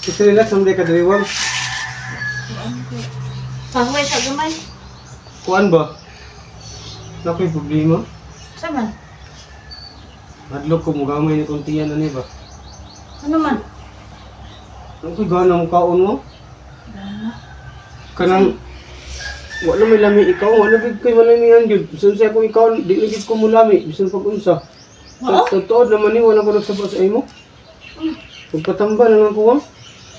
Kasi relax ang ka diri, Wang. Pahuway sa gamay. Kuan ba? Nakoy problema. Sa man? Hadlok ko mugamay ni kong tiyan ani ba. Ano man? Ano ko'y gana mo kaon mo? Kanang wala may lami ikaw, wala gid ko'y malamihan gyud. Bisan sa akong ikaw, di na gid ko mulami bisan pag unsa. Oo? Totoo naman ni wala ko nagsaba sa imo. Pagpatamba na lang ko, Wang.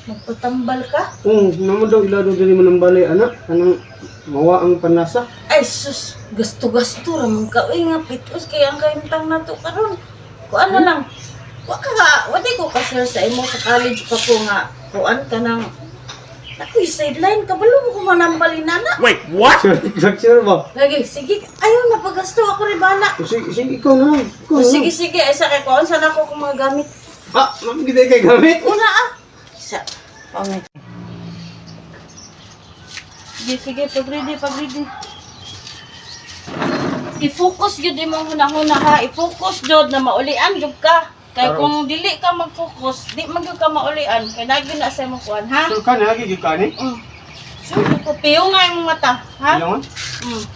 Magpatambal ka? Oo, naman daw ilado diri man ang balay ana, kanang mawa ang panlasa. Ay sus, gasto-gasto ra man ka. Uy nga pitos kay ang kahimtang nato karon. Kuan na lang. Wa ka ka, wa di ko ka-share sa imo sa college pa ko nga kuan ka nang Naku, sideline kabalo mo ko manambalin na. Wait, what? Sure, sure ba? Lagi, sige, ayaw na pagasto ako rin bala. Sige, sige, ikaw na lang. Ikaw O, na lang. sige, sige, ay sa kay kuan sana ko kung mga gamit. Ah, ma'am, gid kay gamit. Una ah. Sa, pangit. Sige, sige, pag-ready, pag-ready. I-focus gyud imong hunahuna ha. I-focus jud na maulian jud ka. Kay Karon. kung dili ka mag-focus, di man gyud ka maulian. Kay lagi na sa imong kuan ha. Sure ka na, gid ka ni? Sure ko piyo nga imong mata, ha? Ilangon?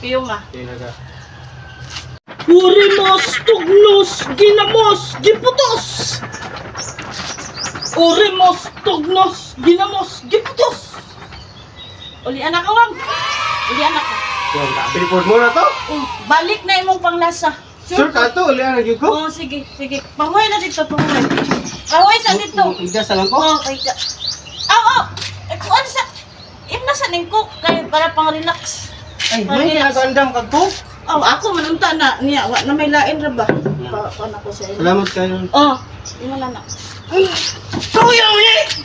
Piyo nga. Okay, naga. Urimos, tugnos, ginamos, giputos! Urimos, tugnos, ginamos, giputos! Uli anak ka, Wang. Uli anak ka. Yung report mo na to? Balik na imong panglasa. Sure ka to, uli na gyud ko. Oh, sige, sige. Pahuway na dito, pahuway. Pahuway sa dito. Ida sa lang ko. Oh, kay ka. Aw, aw! Eh, kuan sa... Im na sa ning cook, kay para pang relax. Ay, may nagandam kag ko. Oh, ako manunta na niya, wa na may lain ra ba? Pa, kuan ako sa imo. Salamat kayo. Oh, imo na na. Kuya, uy!